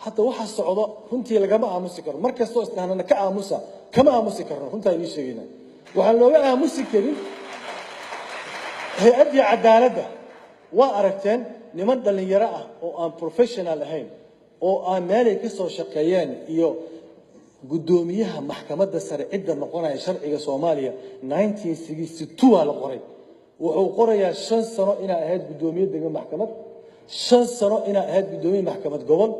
Hadda waxa socdo runtii lagama aamusi karo. Mar kastoo isdhahnana ka aamusa, kama aamusi karno. Runtaa idiin sheegayna, waxaan looga aamusi karin hay-addii cadaaladda. Waa aragteen niman dhallinyaro ah oo aan professional ahayn oo aan meelay ka soo shaqeeyeen iyo guddoomiyaha maxkamadda sare cidda noqonaya. Sharciga Soomaaliya 1962 waa la qoray. Wuxuu qorayaa 5 sano inaa ahayd guddoomiye degmo maxkamad, 5 sano inaa ahayd guddoomiye maxkamad gobol,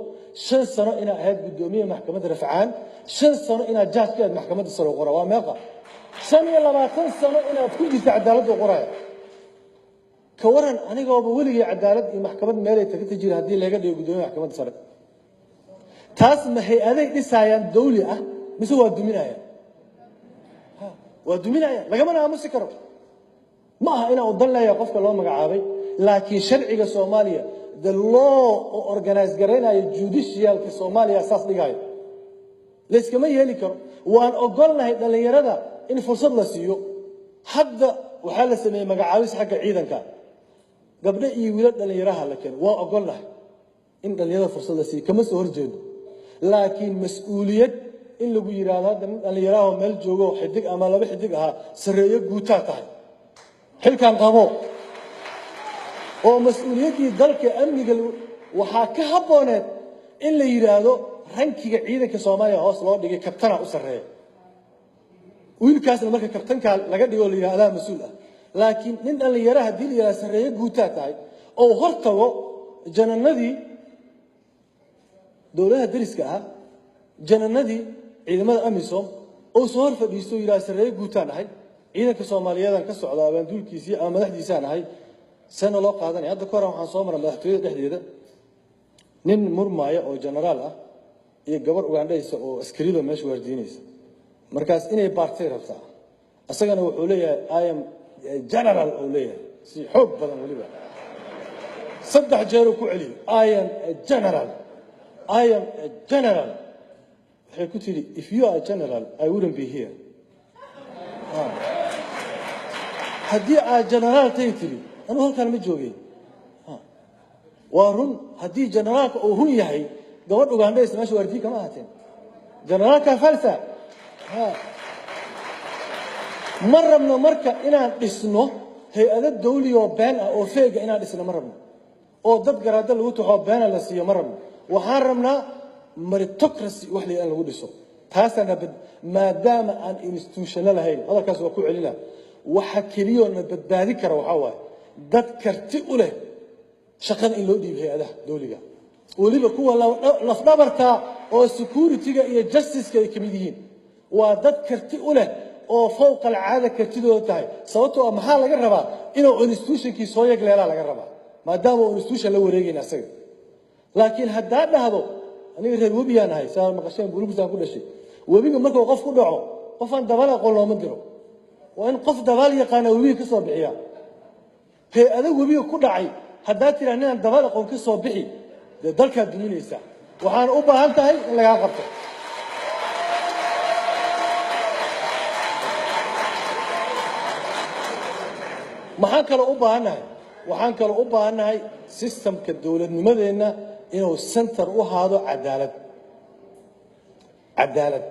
5 sano inaa ahayd guddoomiye maxkamad rafcaan, 5 sano inaad judge ka ahayd maxkamadda sare u qora. Waa meeqa? 25 sano inaad ku jirta cadaaladda u qoraya. Ka waran anigooba weligay cadaalad iyo maxkamad meelay tagta jira haddii laga dhigo guddoomiye maxkamadda sare? Taas ma hay-aday dhisaayaan dawli ah mise waa duminayaan? Waa duminayaan, lagamana aamusi karo. Ma aha inaan u dan leeyahay qofka loo magacaabay, laakiin sharciga Soomaaliya, the law oo organize garaynayo judicialka Soomaaliya, saas dhigaayo, layskama yeeli karo. Waan ogolnahay dhallinyarada in fursad la siiyo. Hadda waxaa la sameeyey magacaabis xagga ciidanka, gabdho iyo wiilal dhallinyaraha la keeno. Waa ogolnahay in dhallinyarada fursad la siiyo, kama soo horjeedo, laakiin mas-uuliyad in lagu yidhaahdo hadda nin dhallinyaraho meel joogo xidig ama laba xidig ahaa, sarreeyo guutaa tahay, xilkan qabo oo mas-uuliyaddii dalka amniga, waxaa ka habbooneed in la yidhaahdo rankiga ciidanka Soomaaliya hoos loo dhigay, kabtana u sarreeya. Wiilkaasna marka kabtankaa laga dhigo, la yidhahdo adaa mas-uul ah. Laakiin nin dhallinyaro haddii la yidhahdo sarreeyo guutaa tahay oo hor tago jananadii dowladaha dariska ah, jananadii ciidamada AMISOM, oo soo hor fadhiisto, yidhahdo sarreeyo guutaan ahay, ciidanka Soomaaliyeedaan ka socda, abaanduulkiisii ama madaxdiisaan ahay, seena loo qaadanaya? Hadda ka hore waxaan soo maray madaxtooyada dhexdeeda nin murmaaya oo genaraal ah iyo gabar Ugandhaysa oo askarida meesha waardiinaysa. Markaas inay baartay rabtaa, isagana wuxuu leeyahay "I am general" oo leeyahay si xoog badan, weliba saddex jeeruu ku celiyey, "I am a general, I am a general." Waxay ku tidhi, "If you are a general, I wouldn't be here." Haddii aad generaal tay tidhi, anuu halkaan ma joogay. Waa run. Haddii generaalka uu run yahay, gabadh Ugandhaysa meesha waardiye kama ahaateen. Generaalka falsa ma rabno. Marka inaan dhisno hay-ado dawli oo been ah oo feega inaan dhisno ma rabno, oo dad garaado lagu taxoo beena la siiyo ma rabno. Waxaan rabnaa meritocracy wax la in lagu dhiso. Taasaana maadaama aan institutiono lahayn, hadalkaas waa ku celina, waxa keliyoo na badbaadi kara waxaa waaye dad karti u leh shaqada in loo dhiibo hay-adaha dawliga, weliba kuwa lafdhabarta oo security-ga iyo justice-ka ay ka mid yihiin. Waa dad karti u leh oo fowqa alcaada kartidooda tahay. Sababtoo ah maxaa laga rabaa? Inuu institutionkii soo yagleelaa laga rabaa, maadaama uu institution la wareegayna asaga. Laakiin haddaa dhahdo aniga reer webiyaan ahay, saa maqasheen, Buulugusaan ku dhashay, webiga markuu qof ku dhaco, qofaan dabaal aqoon looma diro. Waa in qof dabaal yaqaana webiga ka soo bixiya. Hay-ado webiga ku dhacay haddaa tiraa ninaan dabaal aqoon ka soo bixi, dee dalkaad duminaysaa. Waxaana u baahan tahay in lagaa qabto. Maxaan kaloo u baahannahay? Waxaan kaloo u baahannahay systemka dowladnimadeenna inuu center u ahaado cadaalad. Cadaalad.